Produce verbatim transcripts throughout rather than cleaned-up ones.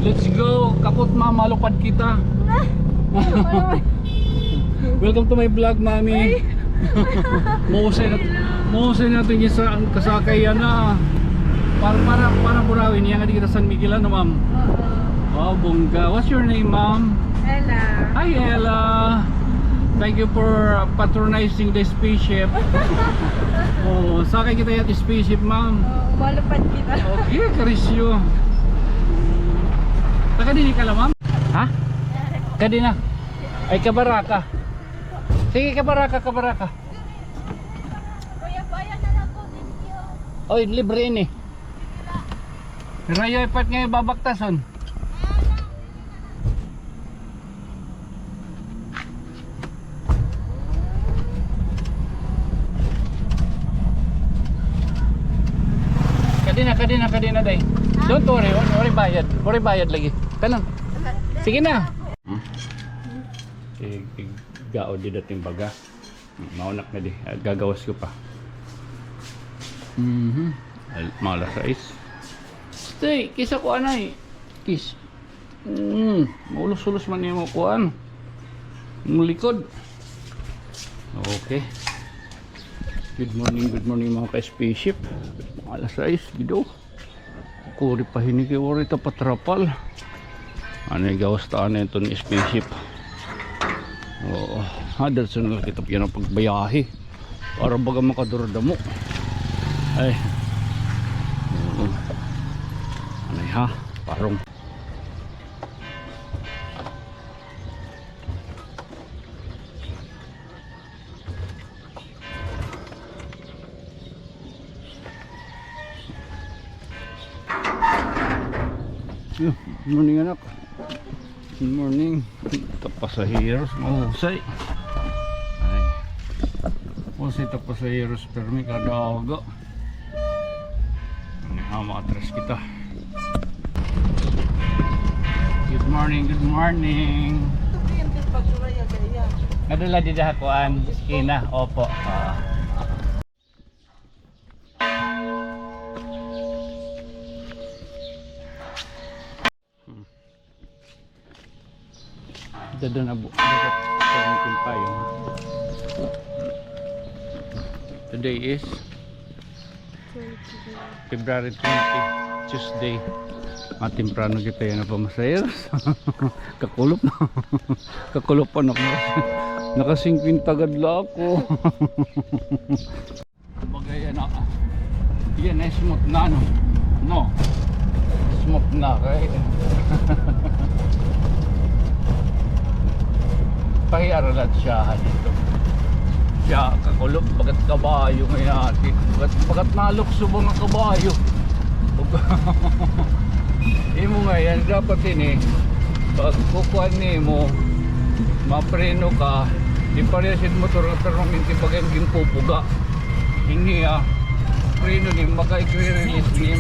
Let's go. Kapot, ma'am, malupad kita. Welcome to my vlog, mami. Ay. Mahusay na, mahusay na ito sa ang kasakay yan, ah. Para, para, para Burawi niya nga di kita San Miguel, ano, ma'am? Oo. Wow, bongga. What's your name, ma'am? Ella. Hi, Ella. Thank you for, uh, patronizing the spaceship. Oh, sakay kita yan spaceship, ma'am. Oo, malupad kita. Okay, karisyo. Taga dini ka la, ma'am? Ha? Kadi na. Ay, kabaraka. Sige, kabaraka, kabaraka. Kuya, bayad na lang po, thank you. Oy, libre ini. Rayo, ipat nga ibabaktason. Kadi na, kadi na, kadi na, day. Don't worry, wala, wala bayad. Wala bayad lagi. Kanang. Sige na. Hmm? Ig-, ig-, gaod di dating baga. Hmm, maunak na di. Ah, gagawas ko pa. Mhm. Al-, mga alas sais. Stay, kisa ko anay. Kis. Mm, maulos-ulos man imo kuan. Imo likod. Okay. Good morning, good morning, mga ka-spaceship. Mga alas sais, gido. Kuri pa hini kay waray ta patrapal. Ano, gawas ta ano iton spaceship. Oo. Ha, diretso na la kita pagbiyahe. Para baga makadurdamo. Ay. Oo. Ano ha? Parong. Yo, morning, anak. Good morning. Ito, pasaheros, mahusay. Ay. Mahusay ito, pasaheros, permi kada aga. Ay, ha, maatras kita. Good morning, good morning. Nadala dida ha kuan, eskina, opo. Ah. Hmm. Dada na bu-, dada, dada na payong. Today is February twenty, Tuesday. Matimprano kita yana pamasaheros. Kakulop. Kakulop pa, naka-, naka-singkwenta gad la ako. Bagay, ano, yan ay smooth na, no? No. Smooth na, kay pahiara la siya dito. Siya, kakulop, bagat kabayo nga yati. Bagat, bagat nalukso ba nga kabayo? Imo nga yan, dapat ini, pag kukuan nimo, mapreno ka, di pareha sin motor nga permanente, baga ginpupuga. Ini, ah, preno ni, maka-i-release ni.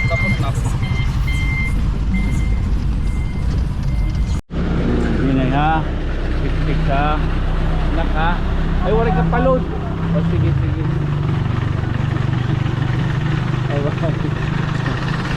Tapos na. Ini na, ha. Tiktik ka. Anak, ha. Ay, waray ka pa-load. O, sige, sige. Ay, wala.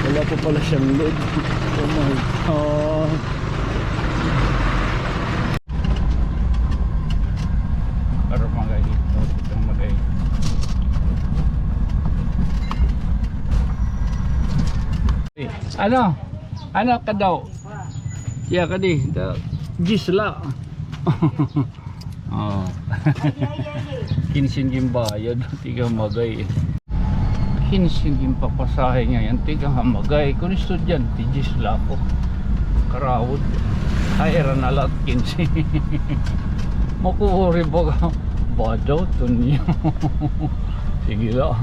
Wala pa pala siyang load. Oh my God. Pero mga ito, itong mga ito. Ano? Ano ka daw? Siya ka di. Da-, Gisela. Oh. Kinse an ginbayad. Tiga magay. Kinse an ginpapasahe ngay-an, tiga ha magay. Kon estudyante, diyes la ako. Karawod. Ay, ira na la kinse. Makuri baga. Badaw, tunyo. Sige la.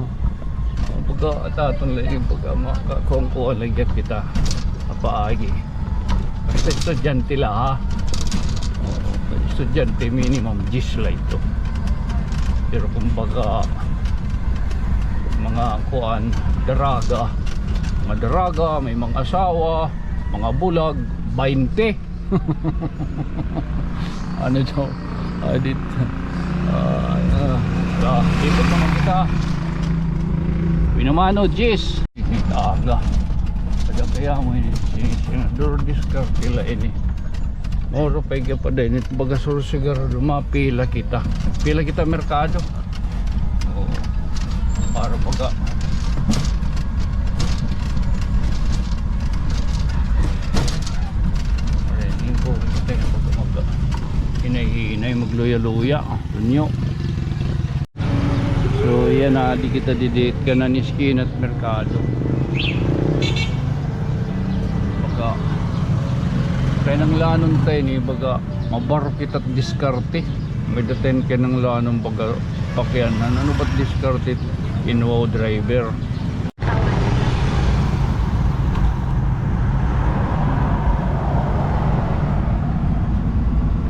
Pagka, taton la ini, pagka makakuha-kuha la gihap kita. Paagi. Basta estudyante la, ha? Oo, estudyante, minimum diyes la ito. Pero kumbaga, mga kuan, daraga. Mga daraga, may mga asawa, mga bulag, baynte. Ano ito? Adit. Ah, ah, ah, ikot naman kita. Pinamano, diyes. Aga. Taga kaya mo ini, si Senador Discarte la ini. Moro pa iga pa din, it baga sursigar, dumapila kita. Pila kita merkado. Oo. Para baga. Ay, ini po, kita yung baga mag-, hinay-hinay, magluya-luya. Tunyo. So, yana, adi kita didi kanan iskinat merkado. Baga, kinahanglanon ta ini, baga, mabaro kita diskarte. May-ada ta ini kinahanglanon, baga, pakyanan. Ano ba it diskarte it inwaw driver?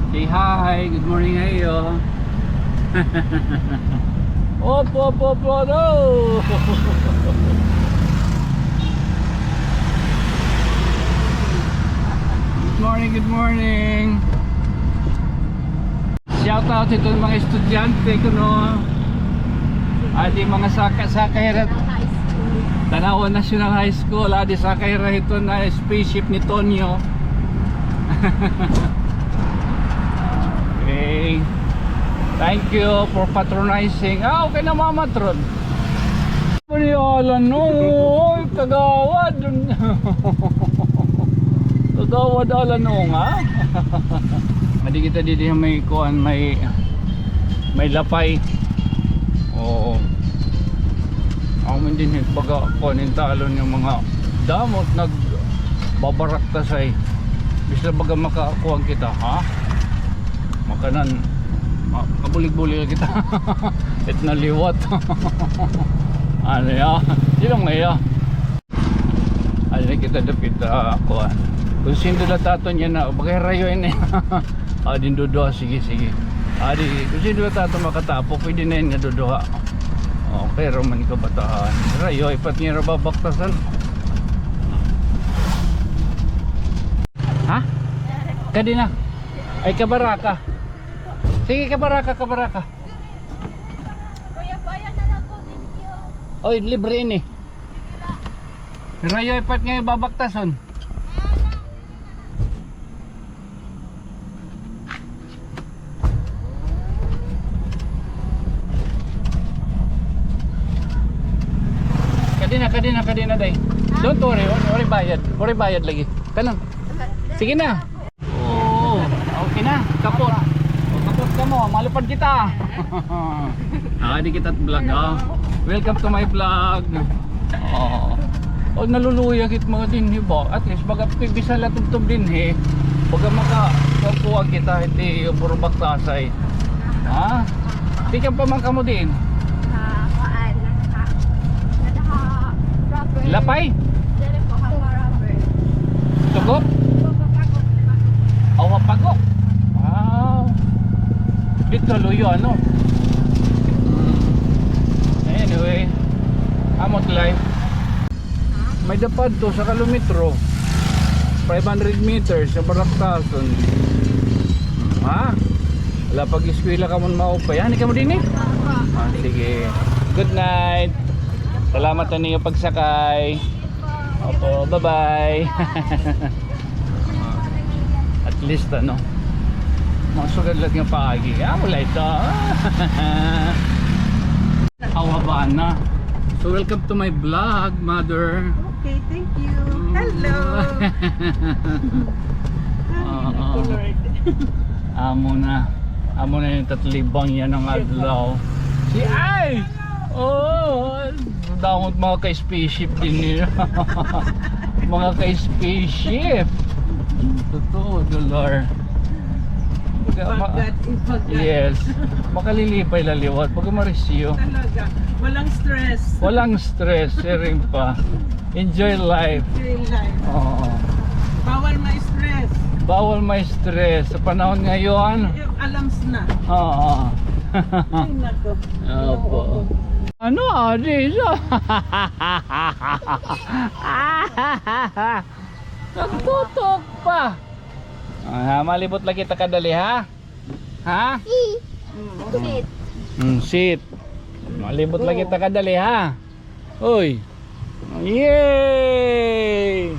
Say hi, good morning ha iyo. Opo, opo, opo, no. Good morning, good morning. Shout out hito mga estudyante kuno. Adi mga saka-, sakay hira. Tanawan National High School. Adi sakay hira hiton spaceship ni Tonyo. Okay. Thank you for patronizing. Ah, okay na, Mama Tron. Panialan, no. Oy, kagawad. Kagawad, alanong, ha? Adi kita didi may kuan, may, may lapay. Oo. Ako man din, baga, kuan, intalon nga mga damo it nagbabaraktasay. Bisan baga makakuan kita, ha? Makanan, ma-, mabulig-bulig kita. It na liwat. Ano ya? Sino nga ya? Ano na kita dapit, ah, kuan. Kon sindo la taton yana, bagay rayo ini. Ah, din duduha, sige, sige. Ah, di, kon sindo la taton makatapo, pwede na ini duduha. Okay, Roman kabataan. Rayo, ipat niya ra babaktasan. Ha? Kadi na. Ay, kabaraka. Sige, kabaraka, kabaraka. Oy, libre ini. Rayo, ipat nga babaktason. Kadi na, kadi na, kadi na, day. Don't worry, wala, wala bayad. Wala bayad lagi. Kanang. Sige na. Oo, okay na. Kapot. O, kapot kamo, malupad kita. Ah, di kita vlog, ah. Welcome to my vlog. Oo. O, naluluya gud mga dinhi ba? At least, baga, bisan la tubtob dinhi, baga maka-, makakuha kita, hindi yung puro baktasay. Ha? Tikang pa man kamo din? Ha, kuan, ha, ha, rubber. Lapay? Dili po, ha, rubber. Tugop? Aw, Hapago. Wow. Dito, luyo, ano? Anyway, amo it life. May-ada pa adto sa kilometro. Five hundred meters sa Baraktason. Ha? Wala pag-eskwela ka man maupay. Ani kamo dinhi? Ah, sige. Good night. Salamat ha niyo pagsakay. Opo, bye-bye. At least, ano, mga sugad la nga paagi. Ah, wala ito. Aw, haba na. So, welcome to my vlog, mother. Okay, thank you. Mm. Hello. Oo. Ay, naku, Lord. Amo na. Amo na it aton libang yana nga adlaw. Si ay! Oo. Damo it mga ka-spaceship dinhi. Mga ka-spaceship. Totoo, Dolor. Ibagat, ibagat. Yes. Makalilipay la liwat. Pag marisyo. Talaga. Walang stress. Walang stress. Siring pa. Enjoy life. Enjoy life. Oo. Bawal ma-stress. Bawal ma-stress. Sa panahon ngayon. Yung alams na. Oo. Ay, nako. Opo. Ano, adi, so? Nagtutok pa. Ah, malibot la kita kadali, ha? Ha? Mm, sit. Mm, sit. Malibot la kita kadali, ha? Uy. Yay!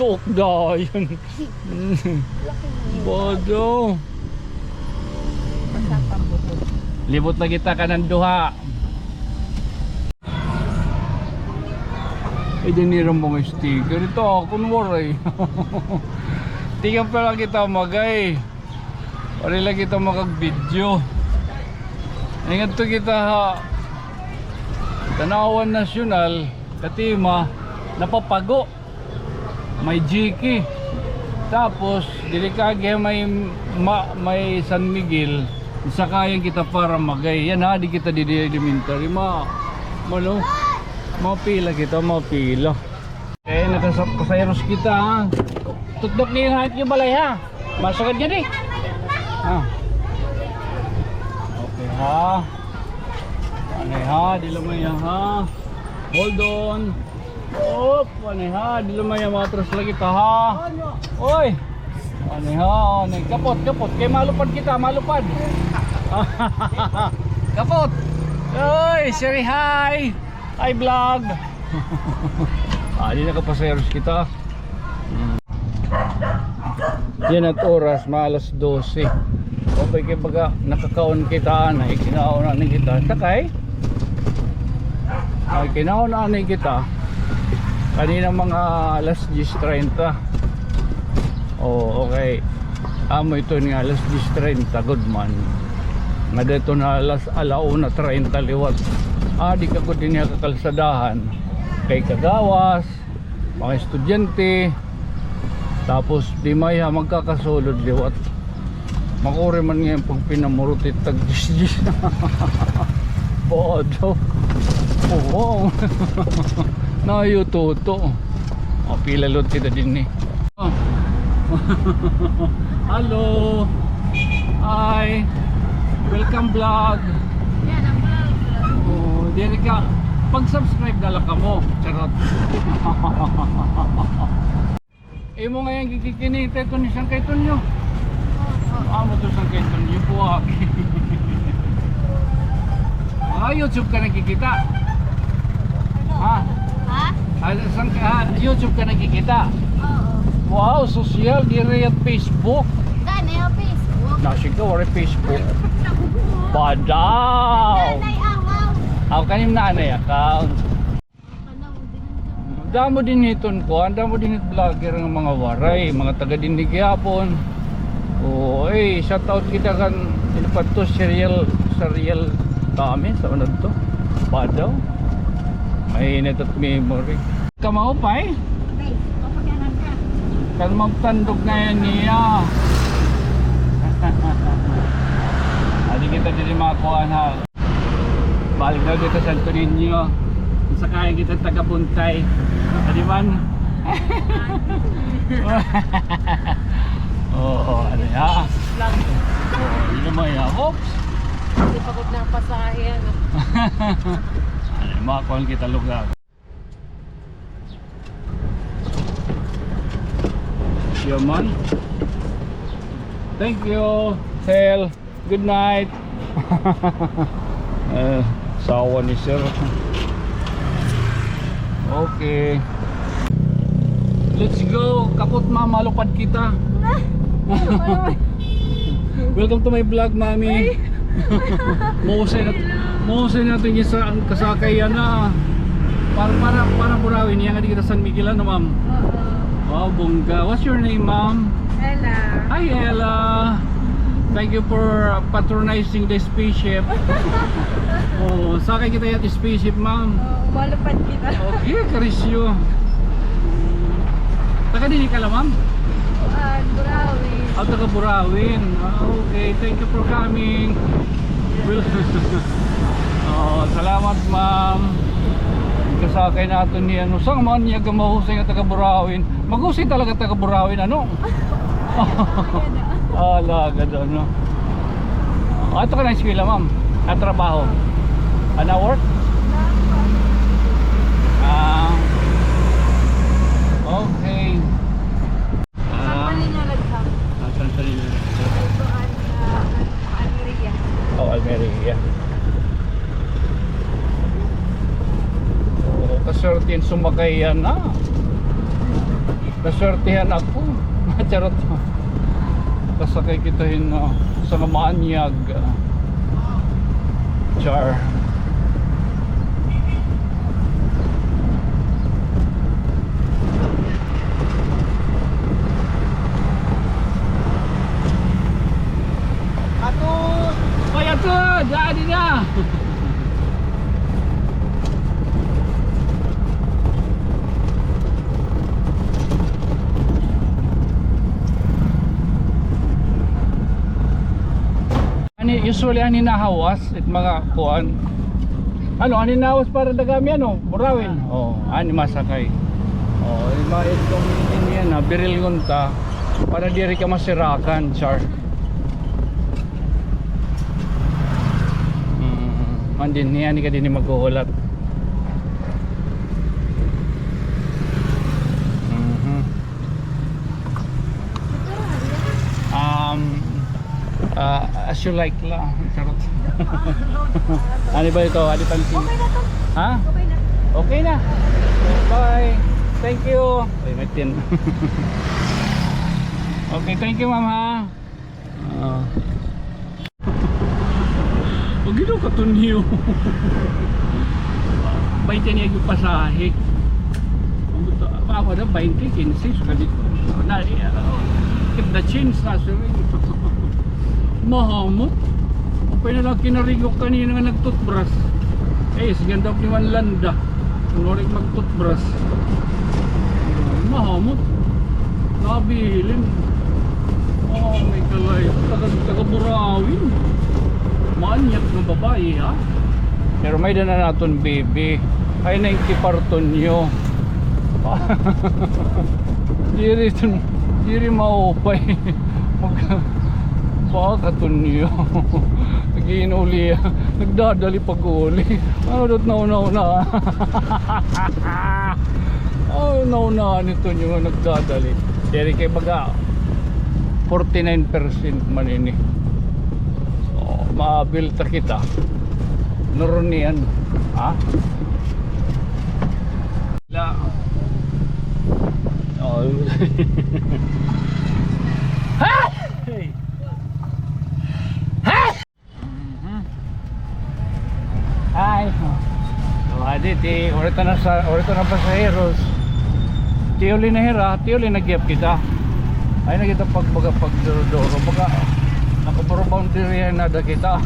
Tok dayon. Laki niya. Bodo. Pasapang buto. Libot na kita kanan duha. Eh, dinhi ra mga sticker. Ito, kun waray. Tingnan pa lang kita, magay. Waray lagi kita makag-video. Ingadto kita ha Tanauan Nasyonal, Katima, napapago. May Jiki. Tapos, diri kaagi may, ma-, may San Miguel, sakayan kita para magay. Yan ha, di kita didi elementary. Ma-, mano? Mapila kita, mapila. Eh, nakasayros kita, ha. Tutdok niyo ha, yung balay, ha. Masugad ka di. Ah. Okay, ha. Ano, ha? Di lamay, ha? Hold on. Op, ano, ha? Di lamay, matras lagi ta, ha? Oy! Ano, ha? Ano, kapot, kapot. Kay malupad kita, malupad. Kapot. Oy, Sherry, hi. Hi, vlog. Ah, di nakapasayros kita. Hmm. Yan at oras, mga alas dose. Okay, kay baga nakakaon kita, na ikinaon na ni kita. Sakay? Ay, kinaon na ni kita. Kanina mga alas diyes treinta. Oh, okay. Amo ito nga alas diyes treinta, good man. Nga dito na alas ala una treinta liwat. Ah, di ka ko din niya kakalsadahan. Kay kagawas, mga estudyante, tapos di maya magkakasulod liwat. Makuri man ngayon pag pinamurutit tag diyes diyes. Bodo. Oo. Nayo toto. O, pila lot kita din eh. Hello. Hi. Welcome vlog. Yan, ang vlog. Oh, diri ka. Pag-subscribe na lang kamo. Charot. Imo nga yan gikikini, ito ni Sangkay Tonyo. Amo to Sangkay Tonyo, buwak. Ah, YouTube ka nagkikita? Ha? Ha? Ah, sang, ah, YouTube ka nagkikita? Oo. Wow, sosyal, diri at Facebook. Gani, oh, Facebook. Nasig ka, wala Facebook. Badaw! Nanay, awaw. Ako kanim na anay account. Damo din hiton kuan, damo din hit vlogger nga mga Waray, mga taga dinhi gihapon. O, eh, shout out kita kan, sino pa to, Serial, Serial Tami, sa unod to. Padaw. Mainit at memory. Kamaupay? Okay, papagyanan ka. Kan magtandog na yan niya. Adi kita diri mga kuan ha. Balik na dito sa Santo Niño. Sa kaya kita taga Buntay. Di man? Oo, ano ya? Vlog. Oo, yun naman ya. Oops! Hindi pa ko na pasahe, ano? Ano, makakuha kita lugar. Yaman. Thank you, Sel. Good night. Eh, sawa ni sir. Okay. Let's go. Kapot, ma'am, malupad kita. Welcome to my vlog, mami. Ay. Mahusay na, mahusay na ito yung isa, ang kasakay yan na. Para, para, para Burawi niya nga di kita San Miguel, ano, ma'am? Oo. Wow, bongga. What's your name, ma'am? Ella. Hi, Ella. Thank you for, uh, patronizing the spaceship. Oh, sakay kita yat spaceship, ma'am. Oo, malupad kita. Okay, karisyo. Taga dinhi ka la, ma'am? Kuan, Burawi. Ah, taga Burawi. Ah, okay. Thank you for coming. Well, oh, salamat, ma'am. Kasakay naton ni ano, sang man niya gamahusay nga taga Burawi. Maghusay talaga taga Burawi, ano? Alagad, ano? Ah, ato ka na eskwela, ma'am? Natrabaho? Ah, na-work? Ah, okay. Ah. Saan pa ninyo nagkam? Ah, saan pa ninyo nagkam? Ito ang, ah, Almeria. Oh, Almeria. Oo, kaswerte yung sumakay yan, ah. Naswertihan ako. Charot. Kasakay kita hin, ah, sa nga maanyag. Char. Atod! Oy, atod! Adi na! Ani, usually, ani nahawas, it mga kuan. Ano, ani nahawas para dagami, ano, Burawin. Oh, ani masakay. Oh, iba itong niyan, ha, biril ngunta. Para diri ka masirakan, char. Mm, man din niya, ni ka din maghuhulat. Mhm. Um, ah, as you like la. Charot. Ano ba ito? Adi pansin. Okay na to. Ha? Okay na. Okay na. Bye. Thank you. Ay, may tin. Okay, thank you, ma'am, ha. Ah. O, Ginoo, katunyo. Baynte niya yung pasahe. Ang gusto, ako daw, baynte, kinse, suka dito. Na, eh, keep the change na, sir. Mahamot. Ang pinala kinaringok kanina nga nagtoothbrush. Eh, sige daw ni Manlanda. Kunwari mag-toothbrush. Mahamot. Nabilin. Oh, may kalay. Taga, taga Burawin. Maanyat nga babaye, ha? Pero may dana naton baby. Ay, nangkiparton niyo. Diri, diri maupay. Mag-, baka tunyo. Nag-iinuli. Nagdadali pag-uli. Ano daw nauna-una? Oh, nauna nito niyo nagdadali. Diri kay baga forty-nine percent man ini. So, mabilta kita. Nurunian. Ha? La. Oh. Hey! Hey! Mhm. Hi. So, adi, ti, orita na sa, orita na pasaheros. Tiuli na hira, tiuli na gihap kita. Ay na kita pagbaga pagduro-duro. Baga, nakapuro boundary na da kita.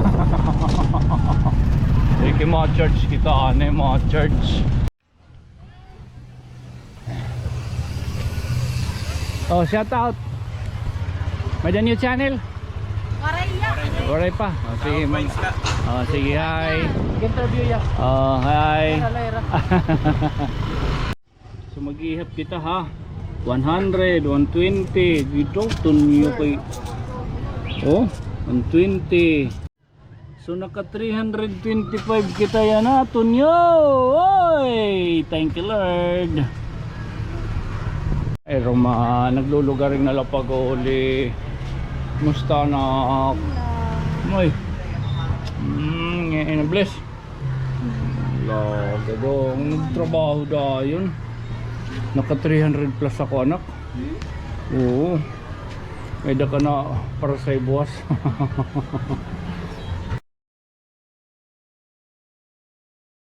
Sige, mga church kita, ano yung mga church. Oh, shout out. May the new channel? Waray ya. Waray pa. Oh, sige, mag-, oh, sige, hi. Interview ya. Oh, hi. Waray ra. So, mag-ihap kita, ha. One hundred, one twenty. Dito, tunyo kay, oh, one twenty. So, naka three hundred twenty-five kita yana, tunyo. Oy! Thank you, Lord. Ay, Roma, naglulugaring na la pag-uli. Musta, anak? Moy. Mm, ngayon, bless. Lagi dong, nagtrabaho dayon. Naka three hundred plus ako, anak. Oo. May da ka na para sa ibuwas.